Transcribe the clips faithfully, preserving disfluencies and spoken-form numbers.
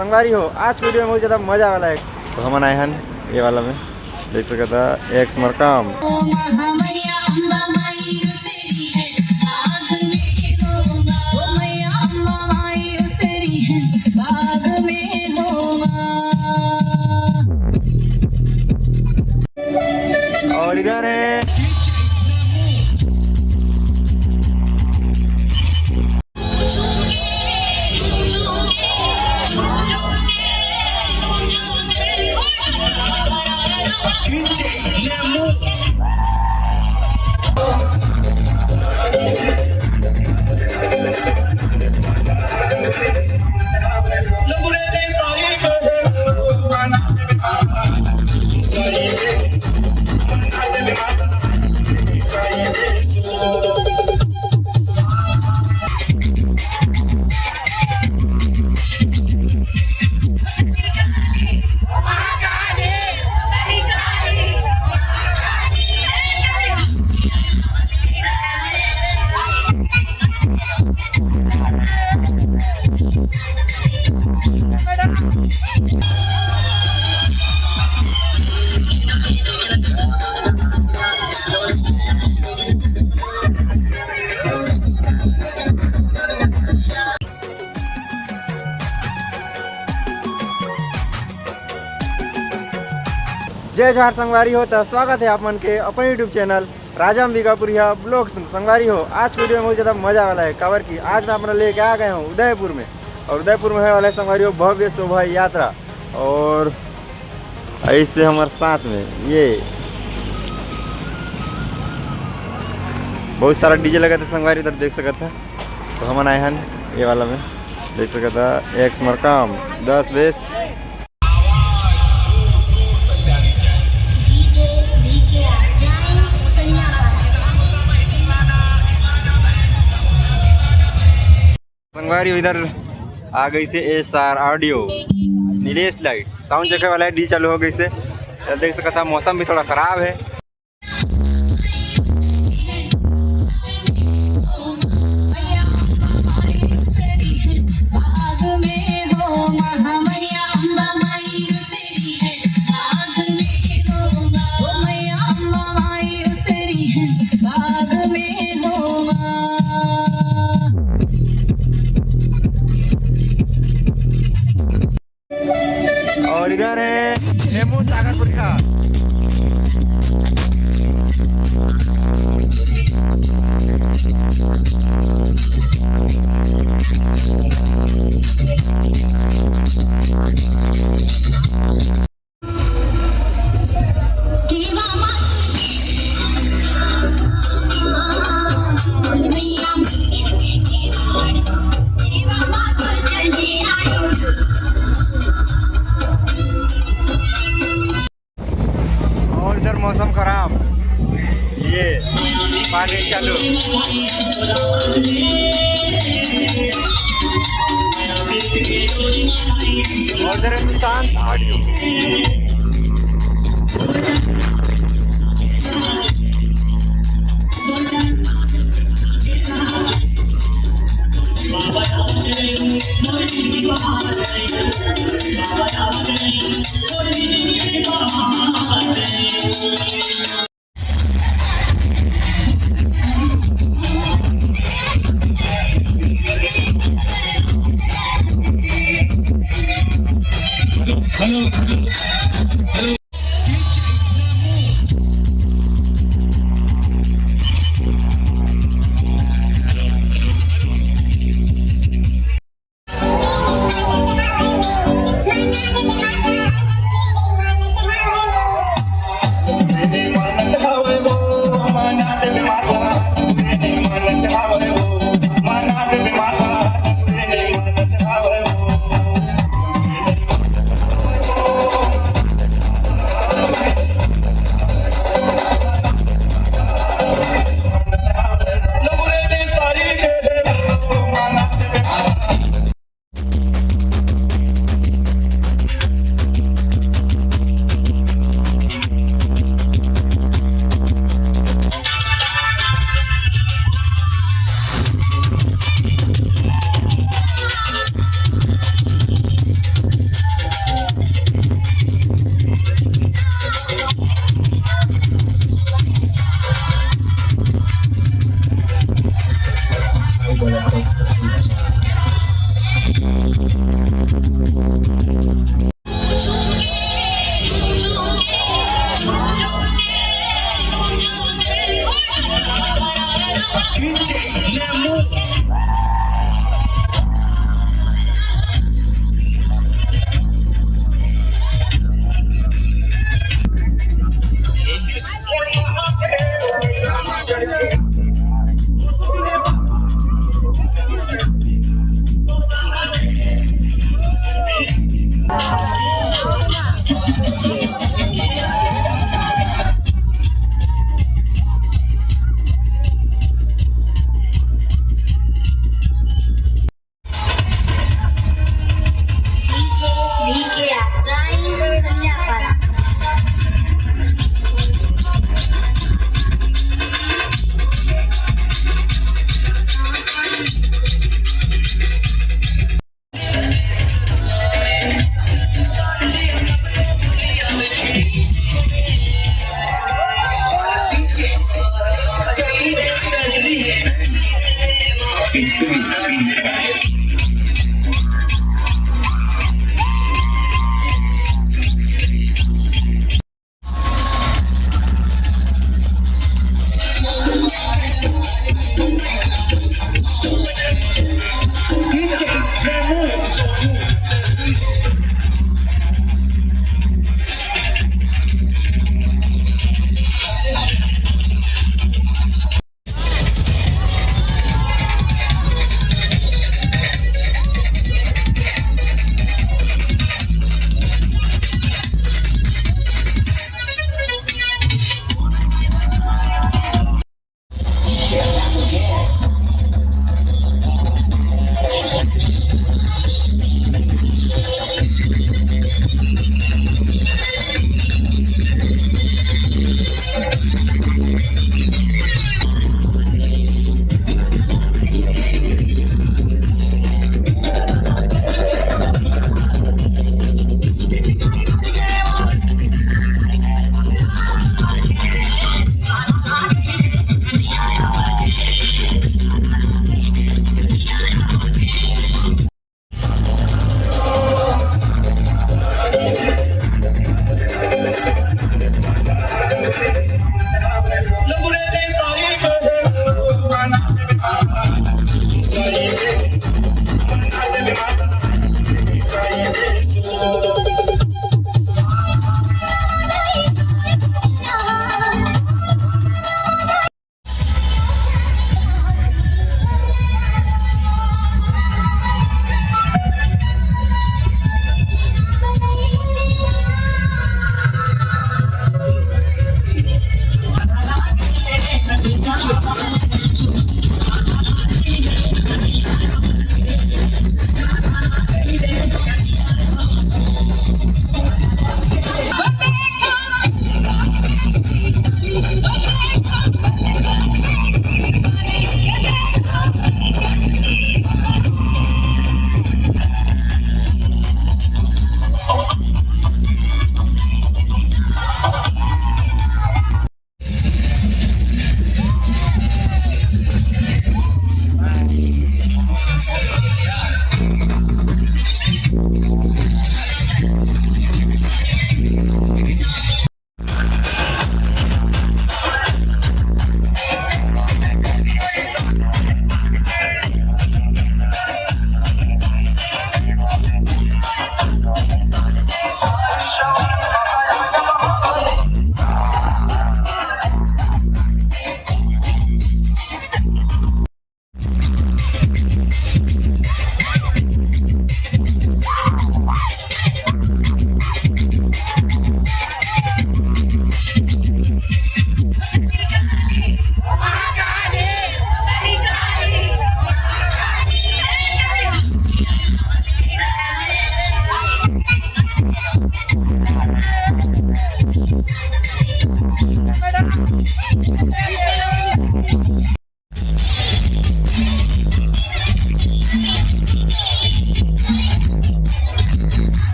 संगवारी हो, आज के वीडियो में बहुत ज्यादा मजा वाला है। तो हमन आए हन ये वाला में, देख सकत हा, एक्स मरकाम। और इधर है जय जोहार संगवारी हो, त स्वागत है आप मन के अपन YouTube चैनल राजा अंबिकापुरिया ब्लॉग्स में। संगवारी हो, आज के वीडियो में बहुत ज़्यादा मजा वाला है, काबर कि आज मैं अपना लेके आ गया हूँ उदयपुर में, और उदयपुर में होने वाला है संगवारी हो भव्य शोभा यात्रा। और ऐसे हमारे साथ में ये बहुत सारा डीजे लगा था संगवारी, इधर देख सकत है। तो हमन आए हन ये वाला में, देख सकत है, एक्स मरकाम दस बेस। संगवारी, इधर आ गई से S R audio, Nilesh light sound check वाला है, डी चालू हो गई से। इधर देख सकत है, मौसम भी थोड़ा खराब है। और इधर है नेमू सागर पुरखा। और इधर मौसम खराब, ये पानी चालू। और इधर है सुशांत ऑडियो।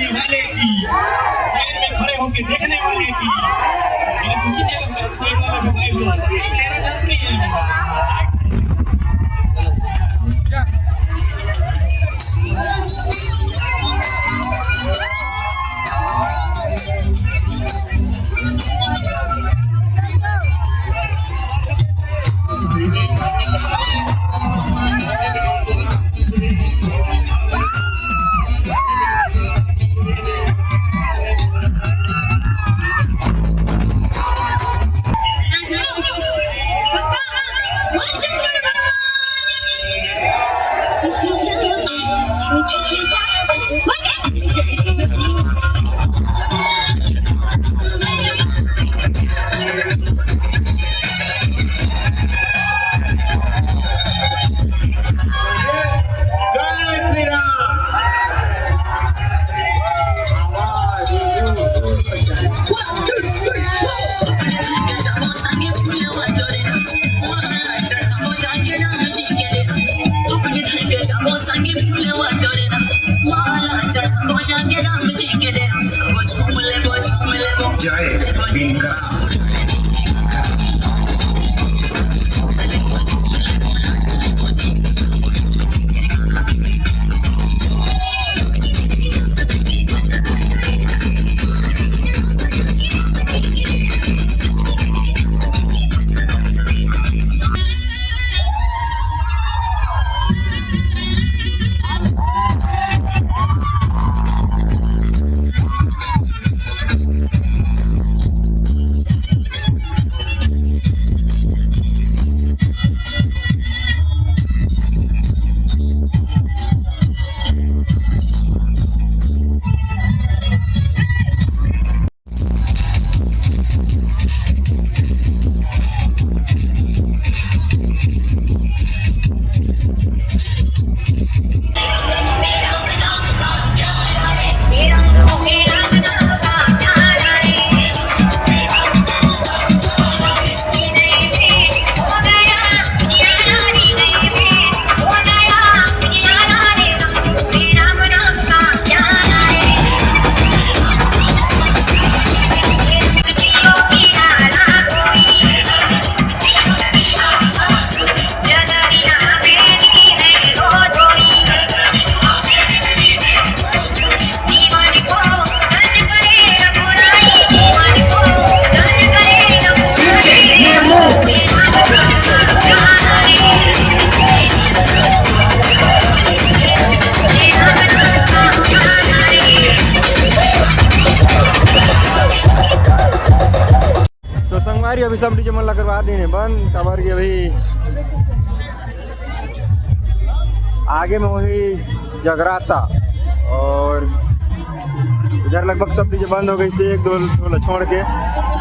वाले की, साइड में खड़े होके देखने वाले की। लेकिन तुझे अगर साइड वाला जो भाई बोल, एक लेना जरूरी है। जय भीम। तो संगवारी, अभी सब डीजे मन ला करवा देने बंद, काबर कि अभी आगे में वही जगराता और इधर लगभग सब डीजे बंद हो गई से एक दो, दो ला छोड़ के।